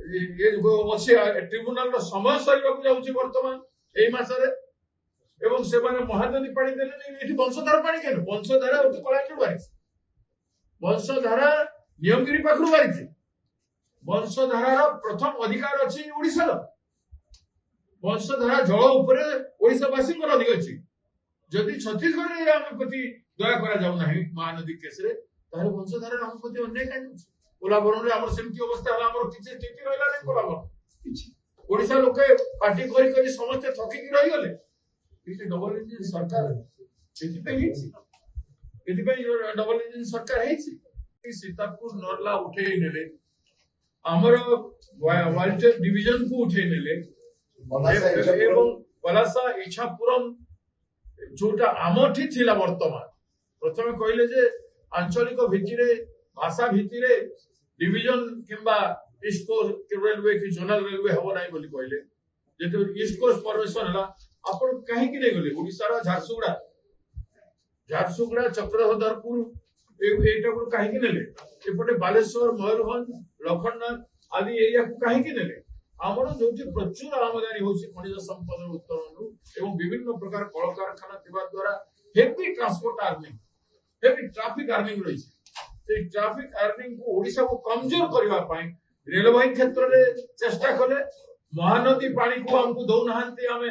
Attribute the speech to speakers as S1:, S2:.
S1: ଇଏ ଅଛି, ଟ୍ରିବ୍ୟୁନାଲର ସମୟ ସରିବାକୁ ଯାଉଛି ବର୍ତ୍ତମାନ ଏଇ ମାସରେ, ଏବଂ ସେମାନେ ମହାନଦୀ ପାଣି ଦେଲେନି। ଏଠି ବଂଶଧାରା ପାଣି କେନ? ବଂଶଧାରା ଏଠୁ କଳାହାଣ୍ଡିରୁ ବାହାରିଛି, ବଂଶଧାରା ନିୟମଗିରି ପାଖରୁ ବାହାରିଛି। ବଂଶଧାରାର ପ୍ରଥମ ଅଧିକାର ଅଛି ଓଡ଼ିଶାର। ବଂଶଧାରା ଜଳ ଉପରେ ଓଡ଼ିଶାବାସୀଙ୍କର ଅଧିକ ଅଛି। ଯଦି ଛତିଶଗଡ଼ରେ ଆମ ପ୍ରତି ଦୟା କରାଯାଉ ନାହିଁ ମହାନଦୀ କେସରେ, ତାହେଲେ ବଂଶଧାରାରେ ଆମ ପ୍ରତି ଅନ୍ୟାୟ କାହିଁ ହେଉଛି? ପୋଲାଭରମରେ ଆମର ସେମିତି ଅବସ୍ଥା ହେଲା, ଆମର କିଛି ସ୍ଥିତି ରହିଲା ନାହିଁ। ପୋଲାଭରମ କିଛି ଓଡ଼ିଶା ଲୋକେ ପାର୍ଟି କରି କରି ସମସ୍ତେ ଥକିକି ରହିଗଲେ। ଏଇଠି ଡବଲ ଇଞ୍ଜିନ ସରକାର ଏଥିପାଇଁ ହେଇଛି, ଏଥିପାଇଁ ଡବଲ ଇଞ୍ଜିନ ସରକାର ହେଇଛି। ସୀତାପୁର ନର୍ଲା ଉଠେଇ ନେଲେ, ଆମର ୱାଲଟର ଡିଭିଜନକୁ ଉଠେଇ ନେଲେ, ଏବଂ ପଲାସା ଇଛାପୁରମ ଯୋଉଟା ଆମଠି ଥିଲା, ବର୍ତ୍ତମାନ ପ୍ରଥମେ କହିଲେ ଯେ ଆଞ୍ଚଳିକ ଭିତ୍ତିରେ, ଭାଷା ଭିତ୍ତିରେ ଡିଭିଜନ କିମ୍ବା ଇଷ୍ଟ କୋଷ୍ଟ ରେଲୱେ କି ଜୋନାଲ ରେଲୱେ ହେବ ନାହିଁ ବୋଲି କହିଲେ। ଯେତେବେଳେ ଇଷ୍ଟ କୋଷ୍ଟ ଫର୍ମେସନ ହେଲା, ଆପଣ କାହିଁକି ନେଇଗଲେ ଓଡ଼ିଶାର ଝାରସୁଗୁଡା, ଝାରସୁଗୁଡା ଚକ୍ରଧରପୁର ଏଇଟାକୁ କାହିଁକି ନେଲେ? ଏପଟେ ବାଲେଶ୍ୱର, ମୟୂରଭଞ୍ଜ, ଲଖନନାଥ ଆଦି ଏରିଆକୁ କାହିଁକି ନେଲେ? ଆମର ଯୋଉଠି ପ୍ରଚୁର ଆମଦାନୀ ହଉଛି ଖଣିଜ ସମ୍ପଦର ଉତ୍ତୋଳନରୁ ଏବଂ ବିଭିନ୍ନ ପ୍ରକାର କଳକାରଖାନା ଥିବା ଦ୍ୱାରା heavy transport earning, heavy traffic earning ରହିଛି। ସେଇ ଟ୍ରାଫିକ ଆର୍ନିଂକୁ ଓଡ଼ିଶାକୁ କମଜୋର କରିବା ପାଇଁ ରେଳବାଇ କ୍ଷେତ୍ରରେ ଚେଷ୍ଟା କଲେ। ମହାନଦୀ ପାଣିକୁ ଆମକୁ ଦଉନାହାନ୍ତି, ଆମେ